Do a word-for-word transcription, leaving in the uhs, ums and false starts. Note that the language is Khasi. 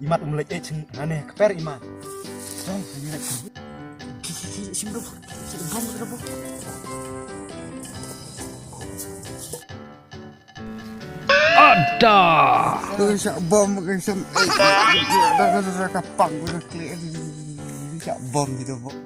Imat um leit eh ching nane kper imat. Dong, imat. Ki ki ki sim rup. Bom rup. Ada. Sa bom ke sem. Da da da kapang ke kli. Sa bom gitu bom.